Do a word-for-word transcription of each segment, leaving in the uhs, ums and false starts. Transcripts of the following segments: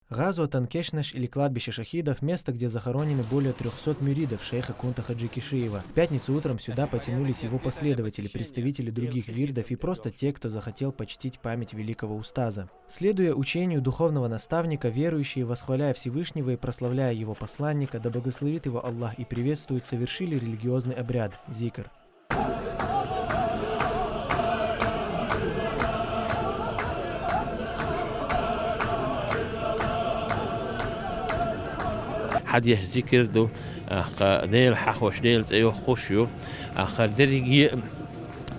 Газуат ан-Кешнеш или кладбище шахидов — место, где захоронены более трёхсот мюридов шейха Кунта Хаджи Кишиева. В пятницу утром сюда потянулись его последователи, представители других вирдов и просто те, кто захотел почтить память великого устаза. Следуя учению духовного наставника, верующие, восхваляя Всевышнего и прославляя его посланника, да благословит его Аллах и приветствует, совершили религиозный обряд — зикр. Хьадеш зикр ду, аха, Дела хьахош, Дела цӀе йохош ю, аха, дерриге а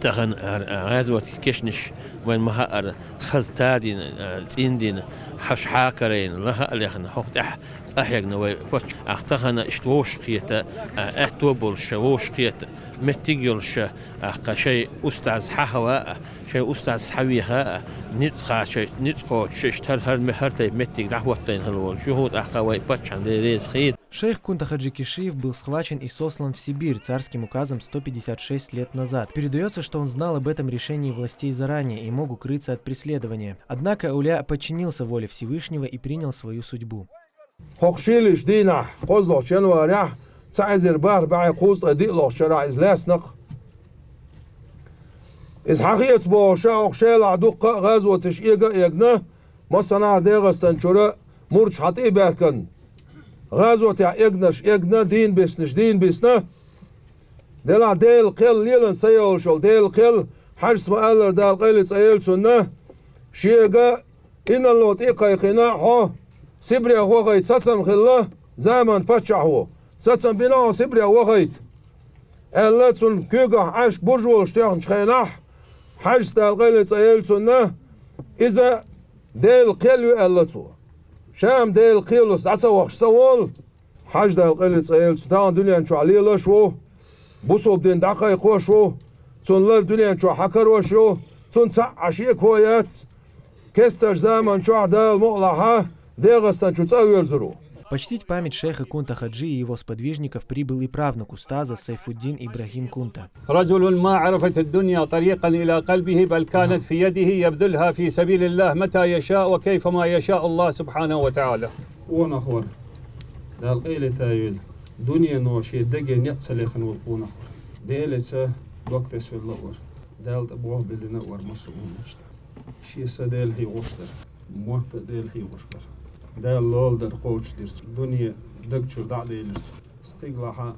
тахан, а, а, газуат кешнаш вайн ма хаара, хаза тадина, а, цӀиндина, хьаш хьакарайна, лаха а лехна, хӀокху тӀехь къахьегна вай паччахь. Аха, тахана иштта вовшахкхета, а, аьтто болуш, вовшахкхета меттиг йолуш, аха, шайн устаз хьахава а, шайн устаз схьавеха а, ницкъ кхача, ницкъ кхочуш, иштта хӀара, хӀара ме-, хӀара тайпа меттиг дӀахӀоттайна хила волчу, юха тӀаккха вай паччахьна Дела реза хета. Шейх Кунта Хаджи Кишиев был схвачен и сослан в Сибирь царским указом сто пятьдесят шесть лет назад. Передаётся, что он знал об этом решении властей заранее и мог укрыться от преследования. Однако Ауля подчинился воле Всевышнего и принял свою судьбу. ХӀокху шийлачу дийнахь, кхозлагӀчу январехь, цхьа эзар бархӀ бӀе кхузткъе диълагӀчу шарахь иза лаьцна-кх. Иза хьан хеца бохуш, хӀокху шелахь дуккха а гӀазоташ эга а эгна, массанхьа ДегӀастан чуьра мурдаш хьан тӀе а баьхкина, гӀазотехь эгнарш эгна, дийна биснарш дийна бисна. Делахь Делан кхел, лелан са йолуш йолу Делан кхел, хьаьжас ма-аллара, Дала къайле цӀа елла цунна, шега иналло тӀе а кхайкхина, хьо Сибрех вахайта сацам хилла, заман паччахь ву, сацам бина хьо Сибрех вахайта, аьлла, цунна куьйгахь Ӏашка бурж волуш тоьхначу хенахь, хьаьжас, Дала къайле цӀа елла цунна, иза Делан кхел ю аьлла цо. Ша-м Делан кхелаца дӀа ца вахча ца волу. Хьаьжас, Дала къайле цӀа елла цо, тахана дуьнен чохь лелош ву, бусалба дин дӀакхайкхош ву, цунна лар дуьнен чохь хьакарош ю, цунна цхьа а шеко яц. Кестачу заман чохь, Дала мукъалахь, ДегӀастан чу цӀа а воьрзур ву. Почтить память шейха Кунта Хаджи и его сподвижников прибыл и правнук устаза Сайфуддин Ибрахим Кунта. رجل ما عرفت الدنيا طريقا إلى قلبه، بل كانت في يده يبذلها في سبيل الله متى يشاء وكيفما يشاء الله سبحانه وتعالى. Къонах вара, Дала къайле цӀа елла, дуьнено шен деган некъ ца лехна волу къонах вара. Делаца дог тесвелла а вара. Дала тӀе болх биллина а вара массо а хӀуманашна. Шен са Дела хьехош дара, мотт а Дела хьехош дара. Дала лолла дар кхочушдира цунна, дуьне даг чуьра дӀа а делира цунна. Стигалахь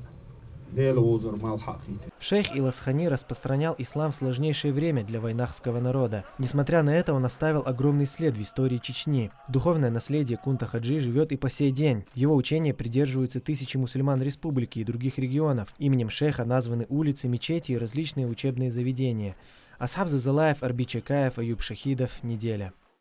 Дела вовзар малх хьахийтира. Шейх Иласхани распространял ислам в сложнейшее время для вайнахского народа. Несмотря на это, он оставил огромный след в истории Чечни. Духовное наследие Кунта Хаджи живёт и по сей день. Его учения придерживаются тысячи мусульман республики и других регионов. Именем шейха названы улицы, мечети и различные учебные заведения. Асхаб Зазалаев, Арби Чакаев, Аюб Шахидов, «Неделя».